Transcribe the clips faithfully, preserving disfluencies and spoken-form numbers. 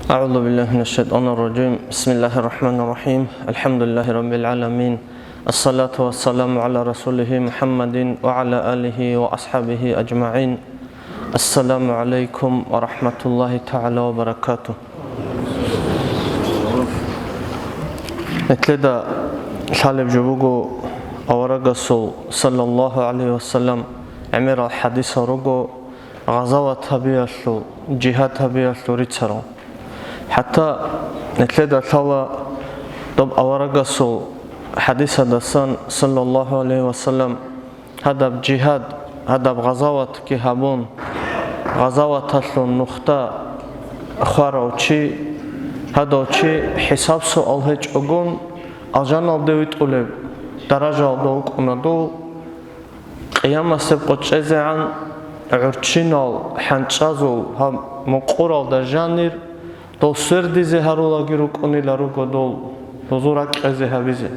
أعوذ بالله من الشيطان الرجيم. بسم الله الرحمن الرحيم. الحمد لله رب العالمين. الصلاة والسلام على رسوله محمد وعلى آله وأصحابه أجمعين. السلام عليكم ورحمة الله تعالى وبركاته. Нилъеда лъалеб жо буго, аварагасул, саллаллагьу гӀалайгьи вассалам, гӀемерал хӀадисал руго, гъазават гьабиялъул, жигьад гьабиялъул рицарал. ХӀатта нилъеда лъала доб аварагасул хӀадисадасан, саллаллагьу гӀалайгьи вассалам, гьадаб жигьад, гьадаб гъазаватги гьабун, гъазаваталъул нухда хварав чи, гьадав чи хӀисаб-суал гьечӀогун алжаналде витӀулеб даражаялда вукӀуна дов. Къиямасеб къо чӀезегӀан гӀурччинал хӀанчӀазул гьаб мукъуралда жанир, дол свердизе гьарулаги рукӀунила руго дол, дозул ракӀкъезе гьабизе.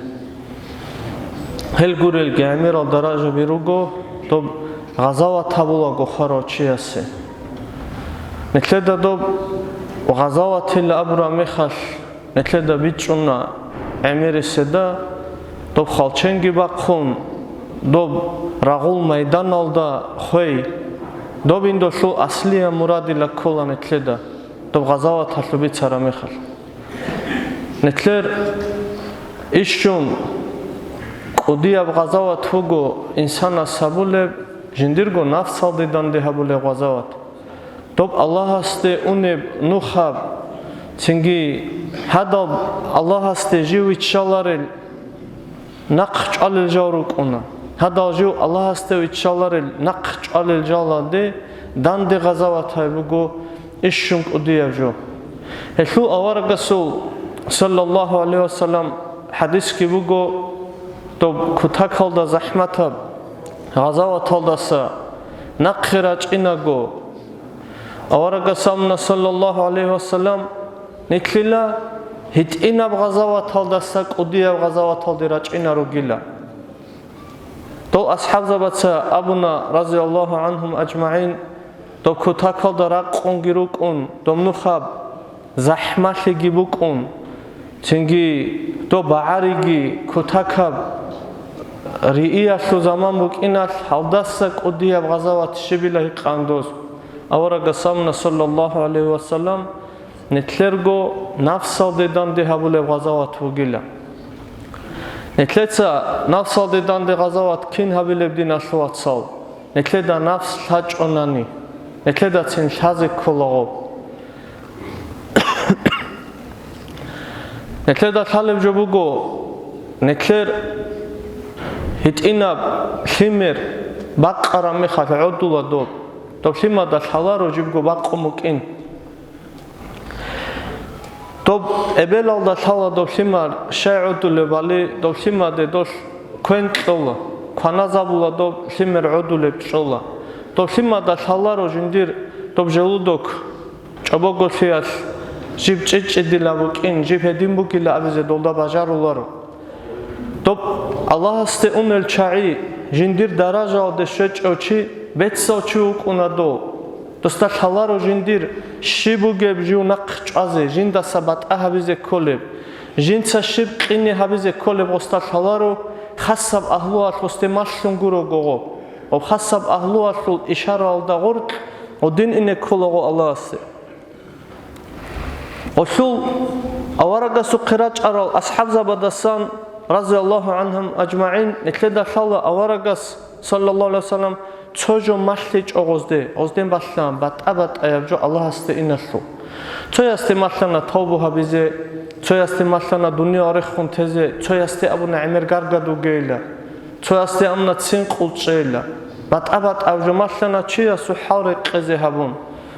Гьел гурелги гӀемерал даражаби руго доб гъазават гьабулаго хварав чиясе. Нилъеда доб гъазаватила абураб мехалъ, нилъеда бичӀчӀуна гӀемериседа, доб хвалченги бахъун, доб рагъул майданалда хвей, доб индолъул аслияб мурадила ккола нилъеда, доб гъазаваталъуб бицараб мехалъ. Нилъер ишщун кӀудияб гъазават буго инсанас гьабулеб, жиндирго нафсалде данде гьабулеб гъазават. Доб Аллагьасде унеб нухаб, цинги гьадал Аллагьасде жив виччаларел нахъ чӀвалел жал рукӀуна. Гьадал жив Аллагьасде виччаларел нахъ чӀвалел жалалде данде гъазават гьаб буго ишщун кӀудияб жо. Гьелъул аварагасул, саллаллагьу гӀалайгьи вассалам, хӀадисги буго, доб кутакалда захӀматаб гъазаваталдаса нахъе рачӀинаго, аварагас абуна, саллаллагьу гӀалайгьи вассалам, нилъила гьитӀинаб гъазаваталдаса кӀудияб гъазаваталде рачӀина ругила. Дол асхӀабзабаца абуна, разияллагьу гӀангьум ажмагӀин, доб кутакалда ракъунги рукӀун, доб нухаб захӀмалъиги букӀун, цинги доб багӀариги кутакаб рииялъул заман букӀиналъ, гьалдаса кӀудияб гъазават щибила гьикъан доз. Аварагас абуна, саллаллагьу гӀалайгьи вассалам, нилъерго нафсалде данде гьабулеб гъазават бугила. Нилъеца нафсалде данде гъазават кин гьабилеб, диналъул вацал? Нилъеда нафс лъачӀонани, нилъедацин лъазе кколаго. Нилъеда лъалеб жо буго, нилъер гьитӀинаб лъимер бакъараб мехалъ гӀодула доб. Доб лъимада лъаларо жибго бакъун букӀин. Доб эбелалда лъала доб лъимал щай гӀодулебали, доб лъимаде долъ квен кьола, кваназабула доб лъимер гӀодулеб чӀола. Доб лъимада лъаларо жиндир доб желудок чӀобоголъиялъ жиб чӀичӀчӀидила букӀин, жиб гьедин бугила абизе долда бажаруларо. Доб Аллагьасде унел чагӀи, жиндир даражаялде щвечӀев чи, бецав чи вукӀуна дов. Досда лъаларо жиндир щиб бугеб жив нахъ чӀвазе, жиндаса батӀа гьабизе кколеб, жинца щиб къине гьабизе кколеб гъосда лъаларо, хасаб агьлуялъ гъосде малъун гурого гъо, ва хасаб агьлуялъул ишараялда гъоркь гъодин ине кколаго Аллагьасде. Гъолъул аварагасухъе рачӀарал асхӀабзабадасан, разияллагьу гӀангьум ажмагӀин, нилъеда лъала аварагас, саллаллагьу гӀалайгьи вассалам, цо жо малъичӀо гъозде, гъозден балъан батӀа-батӀаяб жо Аллагьасде иналъул. Цоясде малъана тавбу гьабизе, цоясде малъана дуниял рехун тезе, цоясде абуна гӀемер гаргад вугейилан. Цоясде амна цин къулчӀейила. БатӀа-батӀаб жо малъана чиясул хӀал рекъезе гьабун.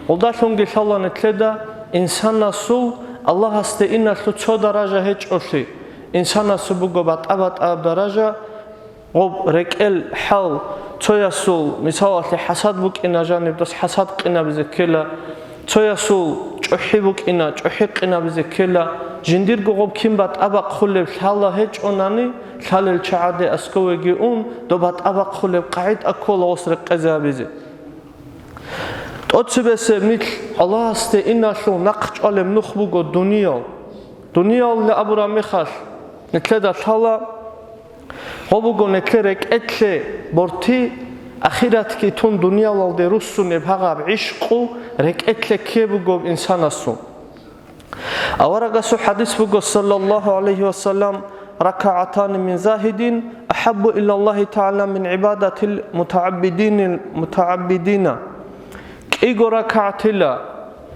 Гъолдалъунги лъала нилъеда инсанасул Аллагьасде иналъул цо даража гьечӀолъи. Инсанасул буго батӀа-батӀаб даража, гъоб рекӀел хӀал, цоясул, мисалалъе, хӀасад букӀина жаниб, дос хӀасад къинабизе ккела. Цоясул чӀухӀи букӀина, чӀухӀи къинабизе ккела. Жиндирго гъоб кин батӀа бахъулеб лъала гьечӀонани, лъалел чагӀаде асковеги ун, доб батӀа бахъулеб къагӀида ккола гъос рекъезе гьабизе. ТӀоцебесеб нилъ Аллагьасде иналъул нахъ чӀвалеб нух буго дуниял. Дуниялилан абураб мехалъ, нилъеда лъала, гъо буго нилъер рекӀелъе борти, ахиратги тун дуниялалде руссунеб гьагъаб гӀишкъу рекӀелъе ккеб бугеб инсанасул. Аварагасул хадис буго, саллаллагьу гӀалайгьи ва саллам: «РакагӀатани мин загьидин ахӀаббу илаллагьи тагӀала мин гӀибадатил мутагӀаббидинил мутагӀаббидина». КӀиго ракагӀатила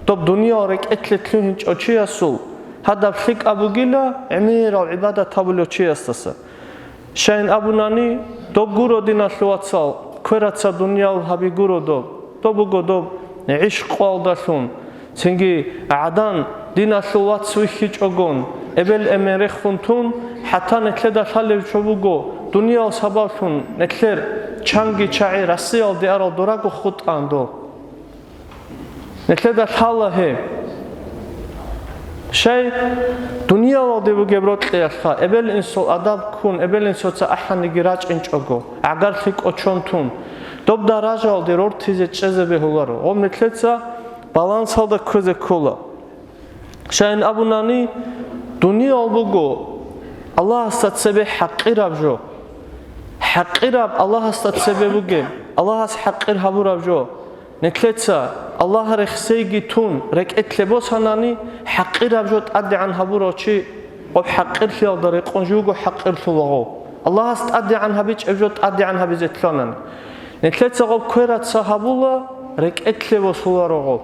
доб дуниял рекӀелъе лъугьинчӀев чиясул гьадаб лъикӀаб бугила гӀемерал гӀибадат гьабулев чиясдаса. Щайин абунани, доб гуро, диналъул вацал, квераца дуниял гьаби гуро доб. Доб буго доб гӀишкъуялдалъун, цинги гӀадан диналъул вац вихьичӀогон, эбел-эмен рехун тун, хӀатта нилъеда лъалев чо буго, дуниял сабаблъун нилъер чанги чагӀи Россиялде арал дораго хутӀан дол. Нилъеда лъала гьеб. Щай, дуниялалде бугеб рокьиялъха, эбел-инсул адаб ккун, эбел-инсуца ахӀаниги рачӀинчӀого, гӀагарлъи кӀочон тун, доб даражаялде рортизе чӀезе бегьуларо, гъоб нилъеца балансалда кквезе ккола. Щайин абунани, дуниял буго Аллагьасда цебе хӀакъираб жо. ХӀакъираб Аллагьасда цебе бугеб, Аллагьас хӀакъир гьабураб жо. Нилъеца Аллагь рехсейги тун, рекӀелъе босанани, хӀакъираб жо тӀадегӀан гьабурав чи гъоб хӀакъирлъиялда рекъон живго хӀакъирлъулаго. Аллагьас тӀадегӀан гьабичӀеб жо тӀадегӀан гьабизе лъанани. Нилъеца гъоб квераца гьабула, рекӀелъе босуларо гъоб.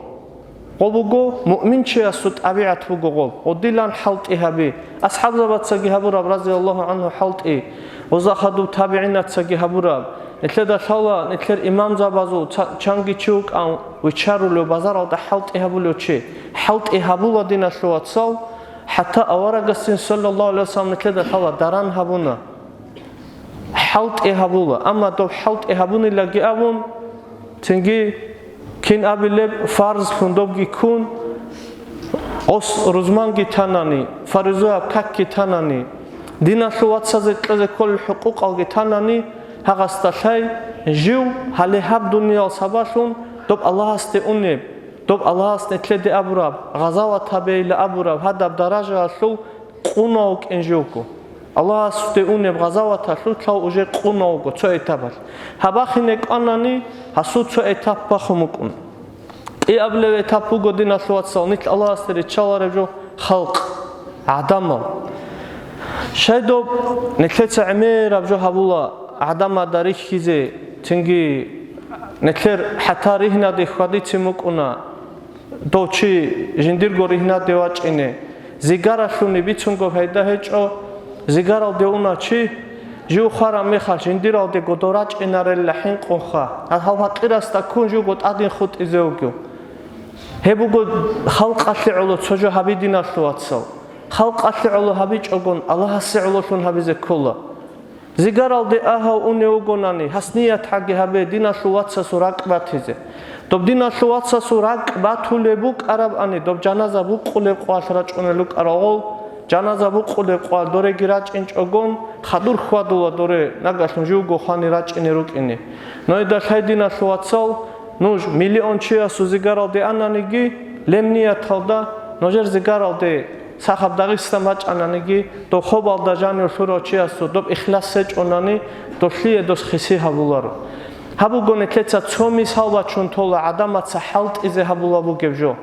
Гъоб буго муъминчиясул тӀабигӀат буго гъоб, гъодилан хӀалтӀи гьаби. АсхӀабзабацаги гьабураб, разияллагьу гӀангьу, хӀалтӀи, гъоза хадуб табигӀинацаги гьабураб. Нилъеда лъала, нилъер имамзабазул ца-, чанги чи вукӀан вичарулев, базаралда хӀалтӀи гьабулев чи. ХӀалтӀи гьабула, диналъул вацал, хӀатта аварагасин, саллаллагьу гӀалайгьи вассалам, нилъеда лъала даран гьабуна. ХӀалтӀи гьабула, амма доб хӀалтӀи гьабунилаги абун, цинги кин абилеб фарзлъун добги ккун, гъос рузманги танани, фаризуяб какги танани, диналъул вацазе кьезе кколел хӀукъукъалги танани, гьагъасда лъай, жив гьале гьаб дуниял сабаблъун доб Аллагьасде унеб, доб Аллагьас нилъеде абураб, гъазават гьабейила абураб гьадаб даражаялъул къунав вукӀин живго. Аллагьасде унеб гъазаваталъулъ уже къунав вуго цо этапалъ. Гьаб бахине кӀванани, гьасул цо этап бахун букӀун. КӀиабилев этап буго, диналъул вацал, нилъ Аллагьасде риччалареб жо халкъ, гӀадамал. Щай доб нилъеца гӀемераб жо гьабула гӀадамазда рихьизе, цинги нилъер хӀатта ригьнаде хьвадицин букӀуна. Дов чи жиндирго ригьнаде вачӀине, зигаралъуни бицунго пайда гьечӀо, зигаралде уна чи, жив хвараб мехалъ жиндиралдего дов рачӀинарелла хӀинкъунха, гьав гьал пакъирасда ккун живго тӀадин хутӀизе вугев. Гьеб буго халкъалъе гӀоло цо жо гьаби, диналъул вацал. Халкъалъе гӀоло гьабичӀогон, Аллагьасе гӀололъун гьабизе ккола. Зигаралде агьав унев вугонани, гьас ниятгӀаги гьабе, диналъул вацасул ракӀ батизе. Доб диналъул вацасул ракӀ батулеб букӀарабани, доб жаназа букъулеб къвалъ рачӀунел рукӀарал гъол, жаназа букъулеб къвалъ дореги рачӀинчӀогон, хадур хьвадула доре, нагалъун живго хвани рачӀине рукӀине. Нужеда лъай, диналъул вацал, нуж миллион чиясул зигаралде ананиги, леб нияталда, нужер зигаралде сахаб Дагъистан бачӀананиги, дов хобалда жанив лъурав чиясул доб ихлас гьечӀонани, долъие дос хиси гьабуларо. Гьаб буго нилъеца цо мисал бачун тола гӀадамаца хӀалтӀизе гьабула бугеб жо.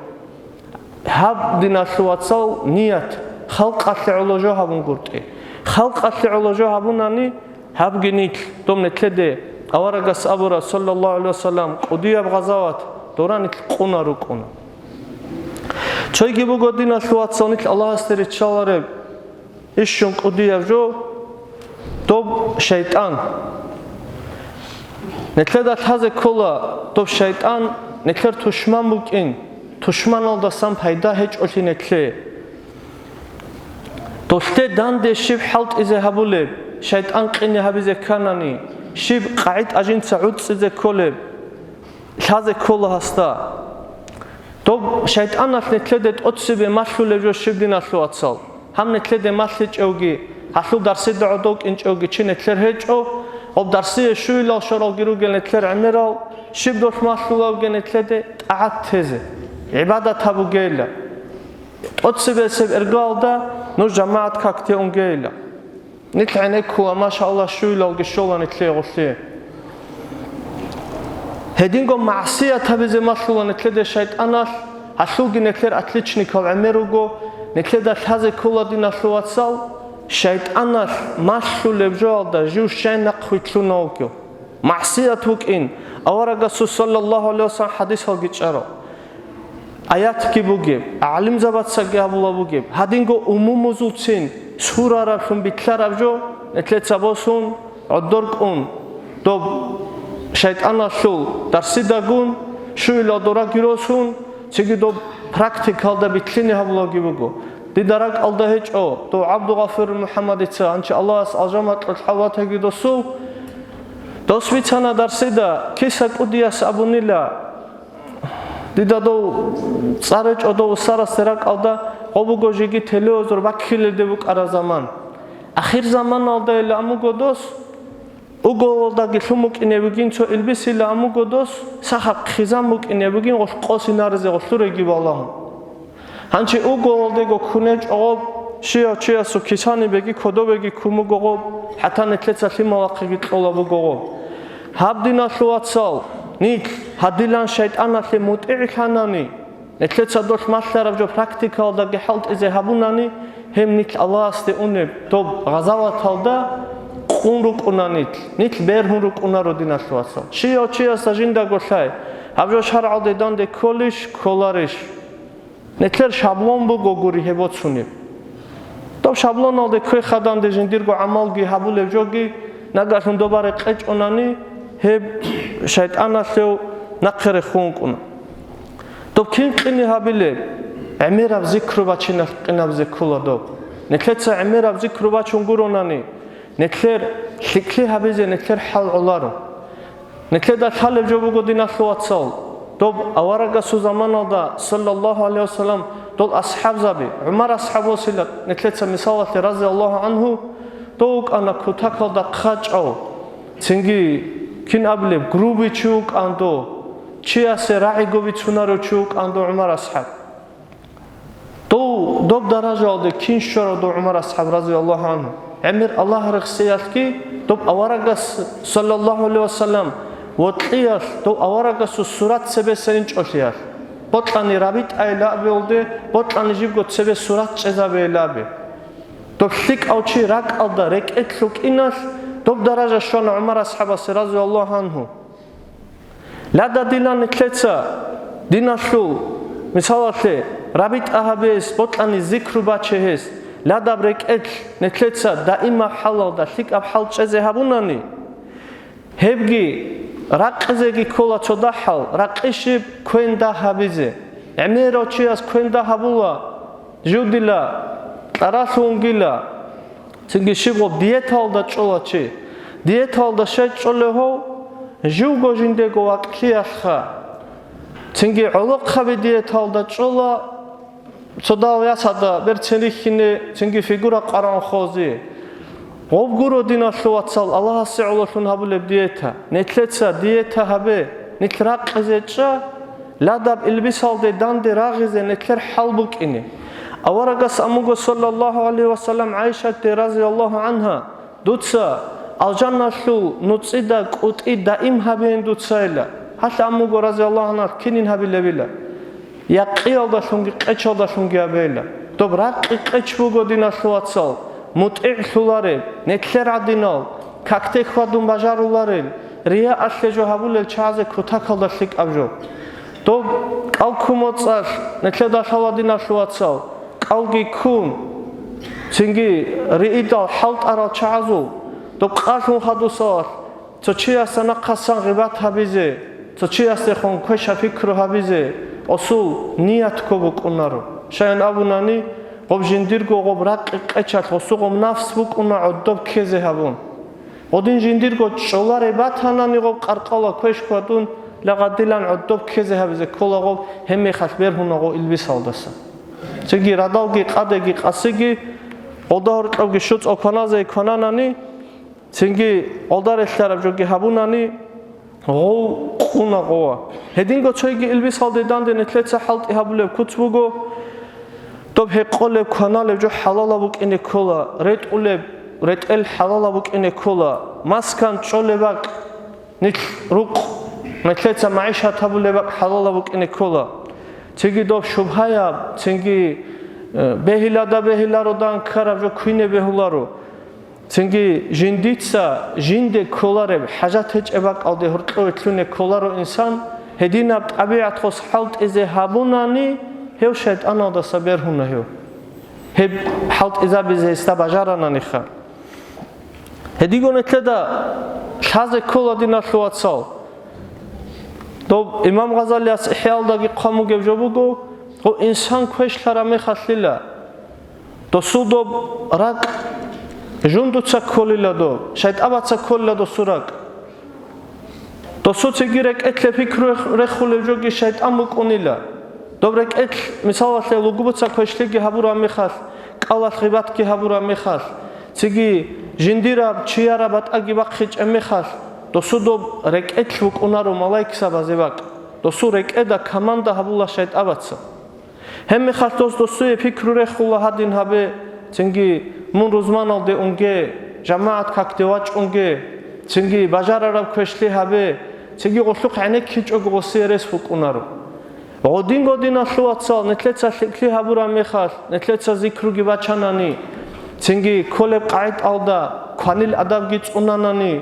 Гьаб, диналъул вацал, ният, халкъалъе гӀоло жо гьабунгутӀи. Халкъалъе гӀоло жо гьабунани, гьабги нилъ, доб нилъеде аварагас абура, саллаллагьу гӀалайгьи вассалам, кӀудияб гъазават дора нилъ къуна рукӀуна. Цойги буго, диналъул вацал, нилъ Аллагьасде риччалареб ишшун кӀудияб жо, доб шайтӀан. Нилъеда лъазе ккола, доб шайтӀан нилъер тушман букӀин, тушманалдасан пайда гьечӀолъи нилъе. Долъе данде щиб хӀалтӀизе гьабулеб, шайтӀан къине гьабизе кканани, щиб къагӀид ажинца гӀуцӀизе кколеб, лъазе ккола гьасда. Доб шайтӀаналъ нилъеде тӀоцебе малъулеб жо щиб, диналъул вацал? Гьаб нилъеде малъичӀевги, гьалъул дарсида гӀодов кӀинчӀевги чи нилъер гьечӀо, Гъоб дарсие щуйилал щоралги ругел нилъер гӀемерал, щиб долъ малъулавги нилъеде тӀагӀат тезе, гӀибадат гьабугейилан. ТӀоцебесеб эргалда нуж жамагӀат какде унгейилан. Нилъ гӀенеккула, машалла, щуйилалги щола нилъее гъолъие. Гьединго магӀсият гьабизе малъула нилъеде шайтӀаналъ, гьалъулги нилъер отличникал гӀемер руго, нилъеда лъазе ккола, диналъул вацал, шайтӀаналъ малъулеб жоялда жив щай нахъвилълъуна вукӀев. МагӀсият вукӀин, аварагасул саллаллагьу гӀалайгьи вассалам хӀадисалги чӀарал. Аятги бугеб, гӀалимзабацаги гьабула бугеб, гьадинго умумузулцин сурараблъун битлъараб жо, нилъеца босун, гӀодор кӀун, доб шайтӀаналъул дарсидагун, щуйилал дораги росун, цинги доб практикалда битлъине гьабулаги буго. Дида ракӀалда гьечӀо, дов ГӀабдулгъафурил МухӀаммадица, гьанчи Аллагьас алжамакьулъ хӀалватаги досул, дос бицана дарсида, киса кӀудияс абунила, дида дов цӀар речӀо дов усарасде ракӀалда, гъо буго жеги телевизор баккилелде букӀараб заман. Ахир заманалда ила амуго дос, уголалдаги лъун букӀине бугин цо илбисила амуго дос, сахаб хъизан букӀине бугин гъолъ къосинаризе гъолъуреги балагьун. Гьанчи уголалдего ккунечӀо гъоб, щияв чиясул кисанибеги кодобеги ккун буго гъоб, хӀатта нилъеца лъималахъеги кьола буго гъоб. Гьаб, диналъул вацал, нилъ гьадилан шайтӀаналъе мутӀигӀлъанани, нилъеца долъ малъараб жо практикалдаги хӀалтӀизе гьабунани, гьеб нилъ Аллагьасде унеб доб гъазаваталда къун рукӀуна нилъ, нилъ бергьун рукӀунаро, диналъул вацал. Щияв чиясда жиндаго лъай, гьаб жо шаргӀалде данде кколищ, кколарищ? Нилъер шаблон буго гури гьеб боцунеб. Доб шаблоналде квехаданде жиндирго гӀамалги гьабулеб жоги, нагагьлъун доба рекъечӀонани, гьеб шайтӀаналъев нахъе рехун вукӀуна. Доб кин къине гьабилеб? ГӀемераб зикру бачиналъ къинабизе ккола доб. Нилъеца гӀемераб зикру бачун гуронани, нилъер лъикӀлъи гьабизе нилъер хӀал гӀоларо. Нилъеда лъалеб жо буго, диналъул вацал, доб аварагасул заманалда, саллаллагьу гӀалайгьи вассалам, дол асхӀабзаби, ГӀумар асхӀаб восила нилъеца мисалалъе, разияллагьу гӀангьу, дов вукӀана кутакалда хъачӀав, цинги, кин абулеб, грубый чи вукӀан дов, чиясе рагӀиго бицунарев чи вукӀан дов ГӀумар асхӀаб. Дов доб даражаялде кин щварав дов ГӀумар асхӀаб, разияллагьу гӀангьу? ГӀемер Аллагь рехсеялъги, доб аварагас, саллаллагьу гӀалайгьи вассалам, вокьиялъ дов аварагасул сурат цебеса инчӀолъиялъ, бокьани рабитӀайилабиялде, бокьани жибго цебе сурат чӀезабейилаби. Доб лъикӀав чи ракӀалда рекӀелъ рукӀиналъ, доб даража щвана ГӀумар асхӀабасе, разияллагьу гӀангьу. Лада дилан нилъеца диналъул, мисалалъе, рабитӀа гьабе гьес, бокьани зикру баче гьес, ладаб рекӀелъ нилъеца даимаб хӀалалда лъикӀаб хӀал чӀезе гьабунани, гьебги ракъизеги ккола цо дагьал, ракъи щиб, квен дагь гьабизе. ГӀемерав чияс квен дагь гьабула, жив дила, кьаралъунгила. Цинги щибго диеталда чӀола чи. Диеталда щай чӀолев гьав? Живго жиндего вакьлъиялъха. Цинги гӀолохъаби диеталда чӀола, цодал ясада берцин рихьине, цинги фигура къваран хозе. Гъоб гуро, диналъул вацал, Аллагьасе гӀололъун гьабулеб диета. Нилъеца диета гьабе, нилъ ракъизе чӀа, ладаб илбисалде данде рагъизе нилъер хӀал букӀине. Аварагас амуго, саллаллагьу гӀалайгьи вассалам, ГӀайшатде, разияллагьу гӀангьа, дуца алжаналъул нуцӀида кӀутӀи даим гьабейин дуцайила. Гьалъ амуго, разияллагьу гӀангьа, кинин гьабилебила? Якъиялдалъунги къечалдалъунги гьабейила. Доб ракъи къеч буго, диналъул вацал, мутӀигӀлъулареб, нилъер гӀадинал, какде хьвадун бажаруларел, рияалъе жо гьабулел чагӀазе кутакалда лъикӀаб жо. Доб кӀал ккун моцӀалъ нилъеда лъала, диналъул вацал, кӀалги ккун, цинги риидал хӀалтӀарал чагӀазул, доб къалъун хадусалъ, цо чиясда нахъасан гъибат гьабизе, цо чиясдехун квеша пикру гьабизе, осул ният ккоб букӀунаро. Щайин абунани, гъоб жиндирго гъоб ракъи къечалъ гъосугъоб нафс букӀуна гӀодоб ккезе гьабун. Гъодин жиндирго чӀолареб батанани гъоб къаркъала квеш хьвадун, лагъадилан гӀодоб ккезе гьабизе ккола гъоб, гьебмехалъ бергьуна гъо илбисалдаса. Цинги радалги къадеги къасиги, гъолда гьоркьовги щуцӀал кваназе квананани, Цинги гъолда релълъараб жоги гьабунани, гъов къуна гъова. Гьединго цойги илбисалде данде нилъеца хӀалтӀи гьабулеб куц буго, доб гьекъолеб кваналеб жо хӀалалаб букӀине ккола, ретӀулеб ретӀел хӀалалаб букӀине ккола, маскан чӀолеб бакӀ, нилъ рукъ, нилъеца магӀишат гьабулеб бакӀ хӀалалаб букӀине ккола. Цинги доб шубгьаяб, цинги, э, бегьилада бегьилародан ккараб жо квине бегьуларо. Цинги жиндица жинде кколареб хӀажат гьечӀеб бакӀалде гьоркьове лъуне кколаро инсан, гьединаб тӀабигӀат гъос хӀалтӀизе гьабунани, гьев шайтӀаналдаса бергьуна гьев. Гьеб хӀалтӀизабизе гьесда бажарананиха. Гьедиго нилъеда лъазе ккола, диналъул вацал. Доб имам Гъазалияс ИхӀяалдаги хъван бугеб жо буго, гъо инсан квешлъараб мехалъила. Досул доб ракӀ жундуца кколила доб, шайтӀабаца кколила досул ракӀ. Досул цинги рекӀелъе пикру рех-, рехулев жоги шайтӀан букӀунила. Доб рекӀелъ, мисалалъе, лугбуца квешлъиги гьабураб мехалъ, кӀалалъ гъибатги гьабураб мехалъ, цинги жиндираб чияраб батӀаги бахъичӀеб мехалъ, досул доб рекӀелъ букӀунаро малайкзабазе бакӀ. Досул рекӀеда команда гьабула шайтӀабаца. Гьебмехалъ дос досуе пикру рехула гьадин гьабе, цинги мун рузманалде унге, жамагӀат какде вачӀунге, цинги бажарараб квешлъи гьабе, цинги гъолъухъ гӀенеккичӀого гъосие рес букӀунаро. Гъодинго, диналъул вацал, нилъеца лъикӀлъи гьабураб мехалъ, нилъеца зикруги бачанани, цинги кколеб къагӀидалда кванил адабги цӀунанани,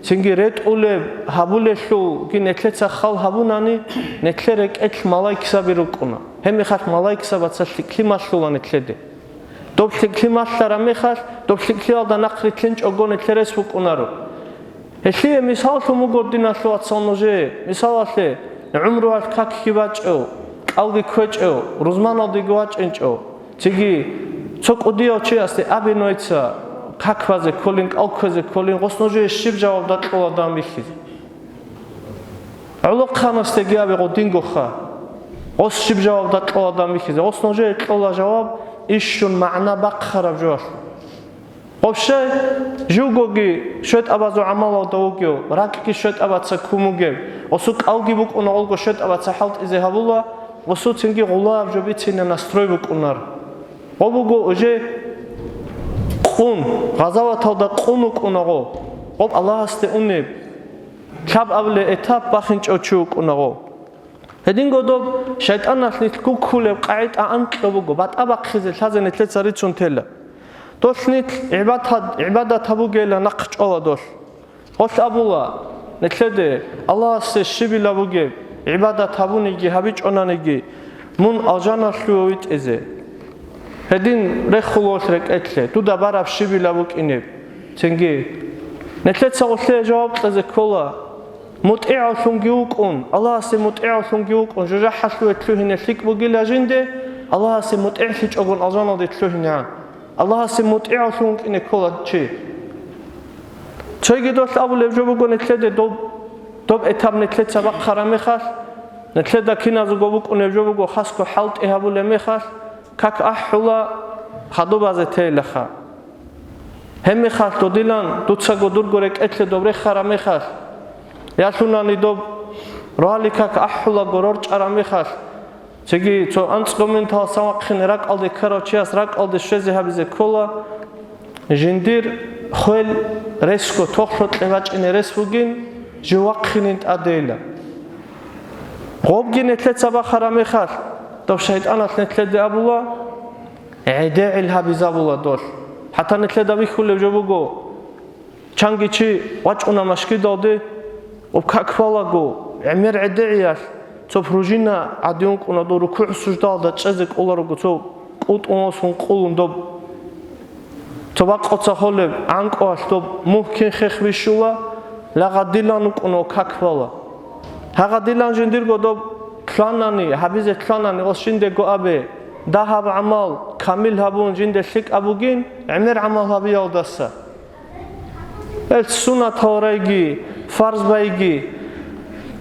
цинги ретӀулеб гьабулелъулги нилъеца хал гьабунани, нилъер рекӀелъ малайкзаби рукӀуна. Гьебмехалъ малайкзабаца лъикӀлъи малъула нилъеде. Доб лъикӀлъи малъараб мехалъ, доб лъикӀлъиялда нахърилълъинчӀого нилъер рес букӀунаро. Гьелъие мисаллъун буго, диналъул вацал, нужее, мисалалъе, гӀумруялъ какги бачӀев, кӀалги кквечӀев, рузманалдеги вачӀинчӀев, цинги цо кӀудияв чиясде абе нужеца как базе кколин, кӀал кквезе кколин, гъос нужее щиб жаваб дакьула дан бихьизе? ГӀолохъанасдеги абе гъодингоха. Гъос щиб жаваб дакьула дан бихьизе? Гъос нужее кьола жаваб ишщун магӀна бахъараб жоялъул. Гъоб щай, живгоги шайтӀабазул гӀамалалда вугев, ракӀги шайтӀабаца ккун бугеб, гъосул кӀалги букӀуна гъолго шайтӀабаца хӀалтӀизе гьабула, гъосул цинги гъулаяб жо бицине настрой букӀунар. Гъо буго уже къун, гъазаваталда къун вукӀуна гъо. Гъоб Аллагьасде унеб, лъаб абулеб этап бахинчӀев чи вукӀуна гъо. Гьединго доб шайтӀаналъ нилъ гуккулеб къагӀида анкьго буго, батӀа бахъизе лъазе нилъеца рицун тела. Долъ нилъ гӀибадат-, гӀибадат гьабугейилан нахъ чӀола долъ. Гъолъ абула нилъеде, Аллагьасе щибила бугеб, гӀибадат гьабуниги гьабичӀонаниги, мун алжаналъуве витӀизе. Гьедин рехула гъолъ рекӀелъе, дуда бараб щибила букӀинеб? Цинги нилъеца гъолъие жаваб кьезе ккола, мутӀигӀавлъунги вукӀун, Аллагьасе мутӀигӀавлъунги вукӀун, жужахӀалъуве лъугьине лъикӀ бугила жинде, Аллагьасе мутӀигӀлъичӀогун алжаналде лъугьинегӀан. Аллагьасе мутӀигӀавлъун вукӀине ккола чи. Цойги долъ абулеб жо буго нилъеде доб, доб этап нилъеца бахъараб мехалъ, нилъеда киназего букӀунеб жо буго хасго хӀалтӀи гьабулеб мехалъ, как ахӀула хадубазе тейилаха. Гьебмехалъ додилан дуцаго дурго рекӀелъе доб рехараб мехалъ, ялъунани доб рали как ахӀулаго рорчӀараб мехалъ, цеги цо анцӀго минуталъ вахъине ракӀалде ккарав чияс ракӀалде щвезе гьабизе ккола, жиндир хвел ресго тохлъо кье бачӀине рес бугин, жив вахъинин тӀадейила. Гъобги нилъеца бахараб мехалъ, доб шайтӀаналъ нилъеде абула, гӀедегӀил гьабизабула долъ. ХӀатта нилъеда бихьулеб жо буго, чанги чи вачӀуна машгидалде, ва как балаго, гӀемер гӀедегӀиялъ, цо пружина гӀадин вукӀуна дов рукугӀ-суждалда чӀезе кӀоларого, цо кӀутӀун восун къулун доб. Цо бакъоца холеб гӀанкӀуялъ доб мухь кин хех бищула, лагъадилан вукӀуна ва как бала. Гьагъадилан жиндирго доб лъанани, гьабизе лъанани, ос жиндего абе, дагьаб гӀамал камил гьабун жинде лъикӀаб бугин, гӀемер гӀамал гьабиялдаса. Гьел суннатал райги, фарз байги,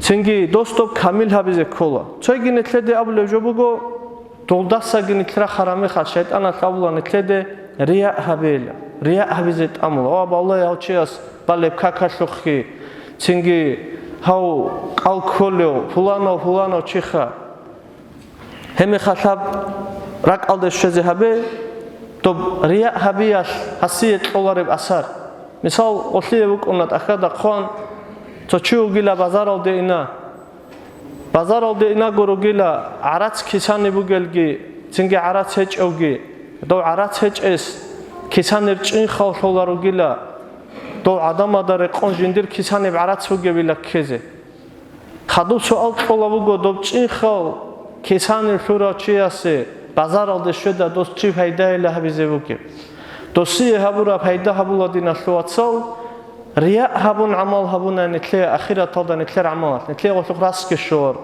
цинги дос доб камил гьабизе ккола. Цойги нилъеде абулеб жо буго, долдасаги нилъ рахараб мехалъ, шайтӀаналъ абула нилъеде рия гьабейила. Рияъ гьабизе тӀамула. Ва балай гьав чияс балеб какалъухъги, цинги гьав кӀал кколев, пуланав, пуланав чиха. Гьебмехалъ гьаб ракӀалде щвезе гьабе, доб рияъ гьабиялъ гьасие кьолареб асар. Мисал, гъолъие вукӀуна тӀахьада хъван, цо чи вугила базаралде ина. Базаралде инаго ругила гӀарац кисани бугелги, цинги гӀарац гьечӀевги, дов гӀарац гьечӀес кисанир чӀинхал лъола ругила, дов гӀадамазда рекъон жиндир кисаниб гӀарац бугебила ккезе. Хадуб суал кьола буго, доб чӀинхал кисанир лъурав чиясе базаралде щведа дос чи пайдайила гьабизе бугеб? Досие гьабураб пайда гьабула, диналъул вацал, рияъ гьабун гӀамал гьабуна нилъее ахираталда нилъер гӀамалалъ, нилъее гъолъухъ расги щоларо.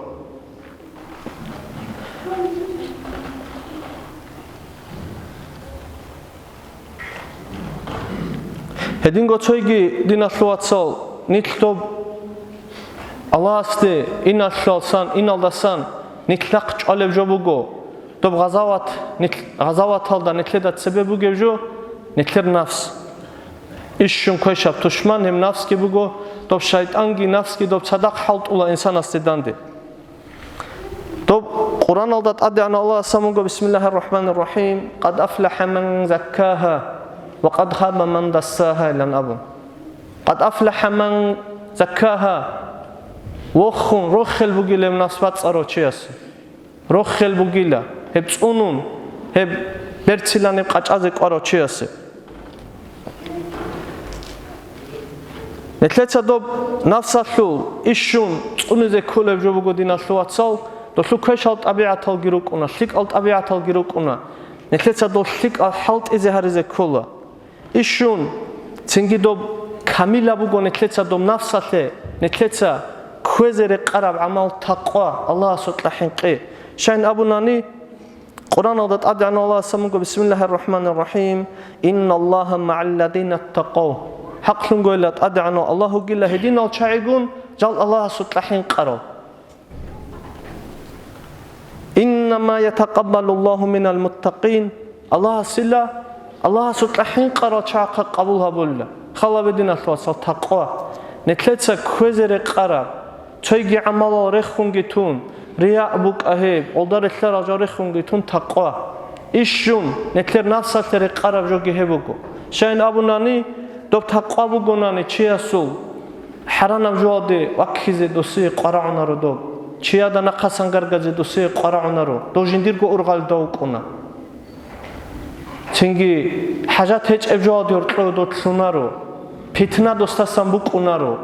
Гьединго цойги, диналъул вацал, нилъ доб Аллагьасде иналъалсан, иналдасан нилъ рахъ чӀвалеб жо буго. Доб гъазават, нилъ-, гъазаваталда нилъеда цебе бугеб жо, нилъер нафс. Ишщун квешаб тушман гьеб нафсги буго, доб шайтӀанги нафсги доб цадахъ хӀалтӀула инсанасде данде. Доб Къуръаналда тӀадегӀанав Аллагьас абун буго: «Бисмиллагьир рахӀманир рахӀим. Къад афлахӀа ман заккагьа ва къад хаба ман дассагьа», – илан абун. «Къад афлахӀа ман заккагьа», вохун, рохел бугилеб нафс бацӀцӀарав чиясе. Рохел бугила, гьеб цӀунун, гьеб берциланиб къачӀазе кӀварав чиясе. Нилъеца доб нафсалъул ишщун цӀунизе кколеб жо буго, диналъул вацал, долъул квешал тӀабигӀаталги рукӀуна, лъикӀал тӀабигӀаталги рукӀуна. Нилъеца дол лъикӀал хӀалтӀизе гьаризе ккола. Ишщун, цинги доб камилаб буго нилъеца доб нафсалъе, нилъеца кквезе рекъараб гӀамал такъва, Аллагьасукьа хӀинкъи. Щайин абунани, Къуръаналда тӀадегӀанав Аллагьас абун буго: «Бисмиллагьир рахӀманир рахӀим. Инналлагьа магӀалладина ттакъав». ХӀакълъунгойила, тӀадегӀанав Аллагь вугила гьединал чагӀигун жал Аллагьасукьа хӀинкъарал. «Иннама ятакъаббалуллагьу минал муттакъин». Аллагьасила, Аллагьасукьа хӀинкъарал чагӀахъа къабул гьабулила. Халабе, диналъул вацал, такъва. Нилъеца кквезе рекъараб цойги гӀамалал рехунги тун, рияъ букӀа гьеб, гъолда релълъарал жал рехунги тун такъва. Ишщун, нилъер нафсалъе рекъараб жоги гьеб буго. Щайин абунани, доб такъва бугонани чиясул, хӀаранаб жоалде ваккизе досие къварагӀунаро доб. Чияда нахъасан гаргазе досие къварагӀунаро. Дов жиндирго ургъалда вукӀуна. Цинги хӀажат гьечӀеб жоалде гьоркьове дов лъунаро. Питна досдасан букӀунаро.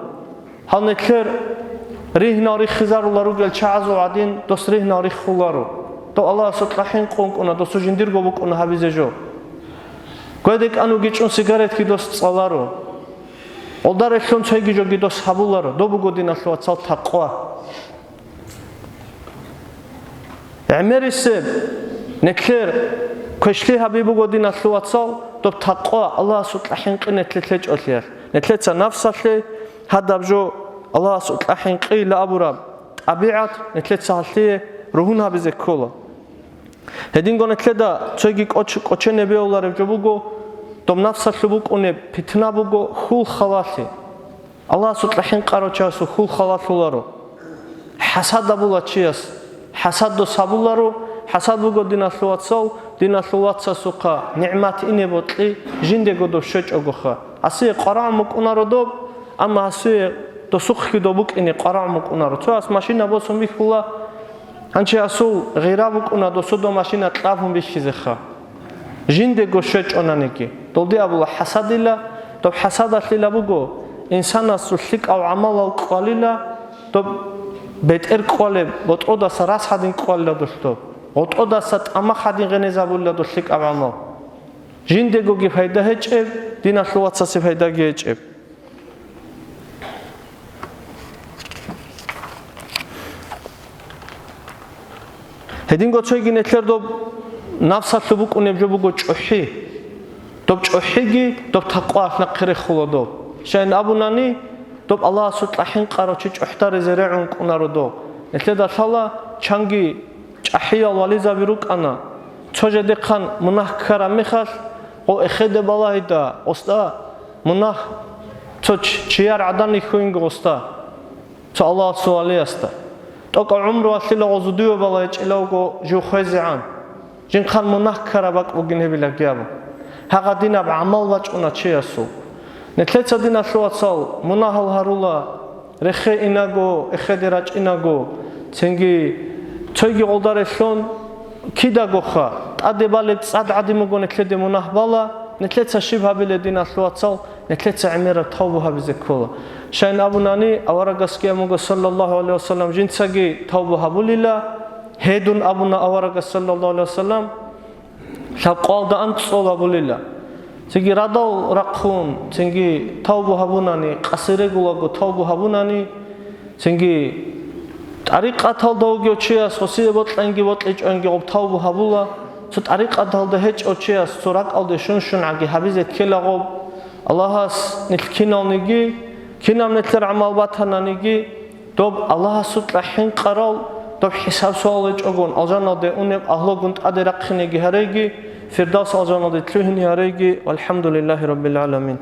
Гьал нилъер ригьнал риххизарула ругел чагӀазул гӀадин, дос ригьнал риххуларо. Дов Аллагьасукьа хӀинкъун кӀуна, досу жиндирго букӀуна гьабизе жо. Гведекан вугичӀун сигаретги дос цӀаларо. Гъолда релълъун цойги жоги дос гьабуларо, доб буго, диналъул вацал, такъва. ГӀемерисеб, нилъер квешлъи гьаби буго, диналъул вацал, доб такъва, Аллагьасукьа хӀинкъи нилъе лъечӀолъиялъ. Нилъеца нафсалъе гьадаб жо, Аллагьасукьа хӀинкъийила абураб тӀабигӀат нилъеца гьалъие ругьун гьабизе ккола. Гьединго нилъеда цойги кӀоч-, кӀочене бегьулареб жо буго, доб нафсалъуб букӀунеб питна буго хьул халалъи. Аллагьасукьа хӀинкъарав чиясул хьул халалъуларо. ХӀасад абула чияс. ХӀасад дос гьабуларо, хӀасад буго, диналъул вацал, диналъул вацасухъа нигӀмат ине бокьи, жиндего дов щвечӀогоха. Гьасие къварагӀун букӀунаро доб, амма гьасие досухъги доб букӀине къварагӀун букӀунаро. Цояс машина босун бихьула, гьанчи гьасул гъира букӀуна досуда машина кьабун бихьизеха. Жиндего щвечӀонаниги, долде абула хӀасадила, доб хӀасадалъила буго, инсанасул лъикӀал гӀамалал кӀвалила, доб бетӀер кӀвалеб, ботӀродаса рас гьадин кӀвалила долъ доб, гъотӀодаса тӀамах гьадин гъенезабулила долъ лъикӀал гӀамал. Жиндегоги пайда гьечӀеб, диналъул вацасе пайдаги гьечӀеб. Гьединго цойги нилъер доб нафсалъуб букӀунеб жо буго чӀухӀи. Доб чӀухӀиги доб такъваялъ нахъе рехула доб. Щайин абунани, доб Аллагьасукьа хӀинкъарав чи чӀухӀдаризе регӀун кӀунаро доб. Нилъеда лъала чанги чӀахӀиял вализаби рукӀана. Цо жедехъан мунагь ккараб мехалъ, Гъо эхеде балагьида гъосда мунагь, цо чи-, чияр гӀадан рихьуинги гъосда, цо Аллагьасул валиясда. ТӀокӀаб гӀумруялъила гъо зудиве балагьичӀилавго жив хвезегӀан. Жинхъан мунагь ккараб бакӀ бугин гьебилаги абун. Гьагъадинаб гӀамал бачӀуна чиясул. Нилъеца, диналъул вацал, мунагьал гьарула, рехе инаго, эхеде рачӀинаго, цинги цойги гъолда релълъун кидагоха, тӀаде балеб цӀад гӀадин буго нилъеде мунагь бала, нилъеца щиб гьабиле, диналъул вацал, нилъеца гӀемераб тавбу гьабизе ккола. Щайин абунани, аварагасги амуго, саллаллагьу гӀалайгьи вассалам, жинцаги тавбу гьабулила, гьедун абуна аварагас, саллаллагьу гӀалайгьи вассалам, лъабкъоялда анцӀцӀул гьабулила. Цинги радал рахъун, цинги тавбу гьабунани, къасирегулаго тавбу гьабунани, цинги тӀарикъаталда вугев чияс гъосие бокьанги бокьичӀоинги гъоб тавбу гьабула, цо тӀарикъаталда гьечӀев чияс цо ракӀалде щун-щунгӀаги гьабизе ккела гъоб. Аллагьас нилъ киналниги, кинаб нилъер гӀамал батананиги, доб Аллагьасукьа хӀинкъарал, доб хӀисаб-суал гьечӀогун, алжаналде унеб агьлугун тӀаде рахъинеги гьареги, Фирдавс алжаналде лъугьине гьареги, валхӀамдулиллагьи раббил гӀаламин.